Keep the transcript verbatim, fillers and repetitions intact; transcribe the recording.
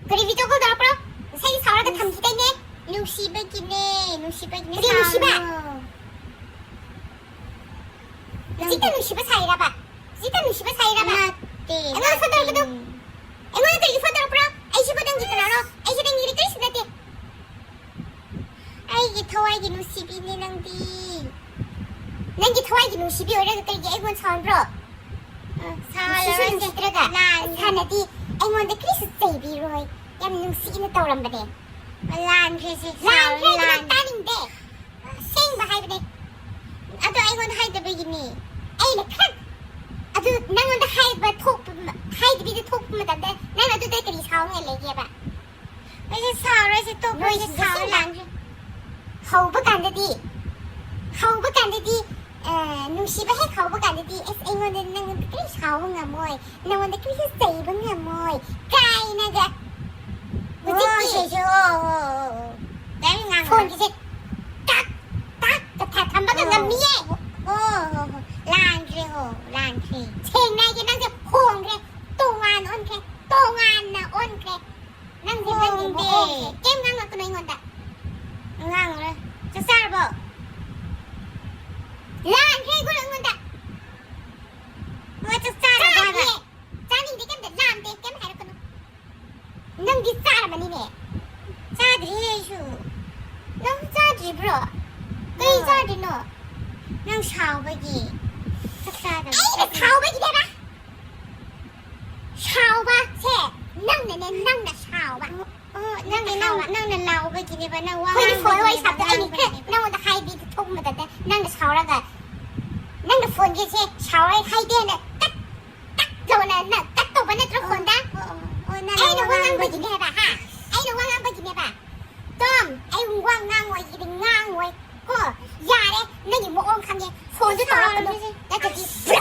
ꯀꯔꯤ video call ꯇꯧꯔꯛꯄ꯭ꯔꯣ? ꯉꯁꯥꯏꯗꯤ ꯁꯥꯎꯔꯒ ꯊꯝꯈꯤꯗꯥꯏꯅꯦ? ꯅꯨꯡꯁꯤꯕꯒꯤꯅꯦ, ꯅꯨꯡꯁꯤꯕꯒꯤꯅꯦ꯫ ꯀꯔꯤ ꯅꯨꯡꯁꯤꯕ? ꯁꯥꯎꯔꯅꯨ꯫ ꯍꯧꯖꯤꯛꯇ ꯅꯨꯡꯁꯤꯕ ꯁꯥꯏꯔꯕ? ꯍꯧꯖꯤꯛꯇ ꯅꯨꯡꯁꯤꯕ ꯁꯥꯏꯔꯕ? ꯅꯠꯇꯦ, ꯑꯩꯉꯣꯟꯗ phone ꯇꯧꯔꯛꯀꯅꯨ꯫ ꯅꯠꯇꯦ꯫ ꯑꯩꯉꯣꯟꯗ ꯀꯔꯤꯒꯤ phone ꯇꯧꯔꯛꯄ꯭ꯔꯣ? ꯑꯩꯁꯤꯕꯨ ꯅꯪꯒꯤ ꯀꯅꯥꯅꯣ? ꯑꯩꯁꯤ ꯅꯪꯒꯤ ꯀꯔꯤꯁꯨ ꯅꯠꯇꯦ꯫ ꯑꯩꯒꯤ ꯊꯋꯥꯏꯒꯤ ꯅꯨꯡꯁꯤꯕꯤꯅꯦ ꯅꯪꯗꯤ꯫ ꯅꯪꯒꯤ ꯊꯋꯥꯏꯒꯤ ꯅꯨꯡꯁꯤꯕꯤ ꯑꯣꯏꯔꯒ ꯀꯔꯤꯒꯤ ꯑꯩꯉꯣꯟꯗ ꯁꯥꯎꯍꯟꯕ꯭ꯔꯣ? ꯑ, ꯅꯨꯡꯁꯤꯁꯨ ꯁꯥꯎꯍꯜꯂꯔꯣꯏꯁꯦ꯫ ꯅꯨꯡꯁꯤꯗ꯭ꯔꯒ ꯂꯥꯟ-, ꯍꯥꯟꯅꯗꯤ ꯑꯩꯉꯣꯟꯗ ꯀꯔꯤꯁꯨ ꯆꯩꯕꯤꯔꯣꯏ꯫ ꯌꯥꯝ ꯅꯨꯡꯁꯤꯅ ꯇꯧꯔꯝꯕꯅꯦ꯫ ꯂꯥꯟꯈ꯭ꯔꯦꯁꯦ, ꯂꯥꯟꯈ꯭ꯔꯦ ꯁꯥꯎꯔꯦ, ꯍꯥꯏꯗꯨꯅ ꯂꯥꯟ-, ꯇꯥꯅꯤꯡꯗꯦ꯫ ꯑꯁꯦꯡꯕ ꯍꯥꯏꯕꯅꯦ꯫ ꯑꯗꯣ ꯑꯩꯉꯣꯟꯗ ꯍꯥꯏꯗꯕꯒꯤꯅꯦ꯫ ꯑꯩꯅ ꯈꯔ, ꯑꯗꯨ ꯅꯪꯉꯣꯟꯗ ꯍꯥꯏꯕ ꯊꯣꯛꯄ, ꯍꯥꯏꯗꯕꯤꯗ ꯊꯣꯛꯄ ꯃꯇꯝꯗ ꯅꯪ ꯑꯗꯨꯗ ꯀꯔꯤ ꯁꯥꯎꯅꯤꯡꯉꯥꯏ ꯂꯩꯒꯦꯕ? ꯑꯩꯁꯦ ꯁꯥꯎꯔꯣꯏꯁꯦ, ꯇꯣꯛꯈ꯭ꯔꯣꯁꯦ, ꯅꯣꯏꯁꯤꯡꯁꯦ ꯁꯥꯎꯔꯣꯏ, ꯑꯁꯦꯡꯕ ꯂꯥꯟꯈ꯭ꯔꯦ꯫ ꯍꯧꯕ ꯀꯥꯟꯗꯗꯤ, ꯍꯧꯕ ꯀꯥꯟꯗꯗꯤ, ꯑ, ꯅꯨꯡꯁꯤꯕ ꯍꯦꯛ ꯍꯧꯕ ꯀꯥꯟꯗꯗꯤ, "ꯑꯁ, ꯑꯩꯉꯣꯟꯗ ꯅꯪꯉꯣꯟꯗ ꯀꯔꯤ ꯁꯥꯎꯕ ꯉꯝꯃꯣꯏ, ꯅꯪꯉꯣꯟꯗ ꯀꯔꯤꯁꯨ ꯆꯩꯕ ꯉꯝꯃꯣꯏ" ꯀꯥꯏꯅꯒ꯫ ꯍꯧꯖꯤꯛꯇꯤ ꯍꯣꯏ, ꯁꯤꯁꯨ, ꯍꯣ, ꯍꯣ, ꯍꯣ, ꯍꯣ꯫ ꯀꯔꯤꯝ ꯉꯥꯡꯉꯔꯣꯏ꯫ Phoneꯒꯤꯁꯦ ꯇꯥꯛ, ꯇꯥꯛ ꯀꯊꯥ ꯊꯝꯕꯒ ꯍꯣ, ꯉꯝꯃꯤꯌꯦ꯫ ꯍꯣ, ꯍꯣ, ꯍꯣ, ꯍꯣ꯫ ꯂꯥꯟꯈ꯭ꯔꯦ, ꯍꯣ, ꯂꯥꯟꯈ꯭ꯔꯦ꯫ ꯁꯦꯡꯅ ꯍꯥꯏꯒꯦ, ꯅꯪꯁꯦ ꯍꯣꯡꯈ꯭ꯔꯦ, ꯇꯣꯉꯥꯟ ꯑꯣꯟꯈ꯭ꯔꯦ, ꯇꯣꯉꯥꯟꯅ ꯑꯣꯟꯈ꯭ꯔꯦ꯫ ꯅꯪꯁꯦ ꯅꯪꯒꯤ ꯍꯣꯡꯗꯦ꯫ ꯃꯑꯣꯡꯁꯦ꯫ ꯀꯩꯝ ꯉꯥꯡꯉꯛꯀꯅꯨ ꯑꯩꯉꯣꯟꯗ꯫ ꯉꯥꯡꯉꯔꯣꯏ꯫ ꯆꯥꯛ ꯆꯥꯔꯕꯣ? ꯂꯥꯟꯈ꯭ꯔꯦ ꯑꯩꯉꯣꯟꯗ꯫ ꯍꯣꯏ, ꯆꯥꯛ ꯆꯥꯔꯕꯣ ꯍꯥꯏꯕ? ꯆꯥꯗ꯭ꯔꯤꯌꯦ꯫ ꯆꯥꯅꯤꯡꯗꯦ, ꯀꯩꯝꯇ ꯂꯥꯝꯗꯦ, ꯀꯩꯝ ꯍꯥꯏꯔꯛꯀꯅꯨ꯫ ꯅꯪꯗꯤ ꯆꯥꯔꯕꯅꯤꯅꯦ꯫ ꯆꯥꯗ꯭ꯔꯤꯌꯦ ꯑꯩꯁꯨ꯫ ꯅꯪ ꯆꯥꯗ꯭ꯔꯤꯕ꯭ꯔꯣ? ꯀꯩ ꯍꯣꯏ꯫ ꯆꯥꯗ꯭ꯔꯤꯅꯣ? ꯅꯪ ꯁꯥꯎꯕꯒꯤ ꯆꯥꯛ ꯆꯥꯗꯕ꯫ ꯑꯩꯅ ꯁꯥꯎꯕꯒꯤꯅꯦꯕ? ꯁꯥꯎꯕꯁꯦ ꯅꯪꯅꯅꯦ, ꯅꯪꯅ ꯁꯥꯎꯕ꯫ ꯑꯣ, ꯅꯪꯅ ꯅꯪꯅ ꯁꯥꯎꯕ꯫ ꯅꯪꯅ ꯂꯥꯎꯕꯒꯤꯅꯦꯕ, ꯅꯪ ꯋꯥ ꯑꯩꯈꯣꯏꯒꯤ phone ꯋꯥꯔꯤ ꯉꯥꯡꯕꯒꯤꯅꯦꯕ, ꯁꯥꯕꯗꯣ ꯑꯩꯅ ꯈꯔ ꯉꯥꯡꯕꯒꯤꯅꯦꯕ꯫ ꯅꯪꯉꯣꯟꯗ ꯍꯥꯏꯕꯤꯗ ꯊꯣꯛꯄ ꯃꯇꯝꯗ ꯅꯪꯅ ꯁꯥꯎꯔꯒ, ꯅꯪꯅ phoneꯒꯤꯁꯦ ꯁꯥꯎꯔꯦ ꯍꯥꯏꯗꯦꯅ cut, cut ꯇꯧꯅ, ꯅꯪ cut ꯇꯧꯕ ꯅꯠꯇ꯭ꯔꯣ ꯑꯣ, phoneꯗ? ꯑꯣ, ꯑꯣ, ꯑꯣ, ꯅꯪꯅ ꯑꯩꯅ ꯋꯥ ꯋꯥ ꯉꯥꯡꯕꯒꯤ꯫ ꯉꯥꯡꯕꯒꯤꯅꯦꯕ, ꯍꯥ? ꯑꯩꯅ ꯋꯥ ꯉꯥꯡꯕꯒꯤꯅꯦꯕ꯫ ꯇꯣꯝ, ꯑꯩ ꯋꯥ ꯉꯥꯡꯉꯣꯏ, ꯏꯗꯤ ꯉꯥꯡꯉꯣꯏ꯫ ꯀꯣ, ꯌꯥꯔꯦ, ꯅꯪꯒꯤ ꯃꯑꯣꯡ ꯈꯪꯉꯦ꯫ Phoneꯁꯨ ꯇꯧꯔꯛꯀꯅꯨ꯫ ꯁꯥꯎꯔꯤꯁꯦ꯫ ꯅꯠꯇ꯭ꯔꯗꯤ ꯑꯁ꯫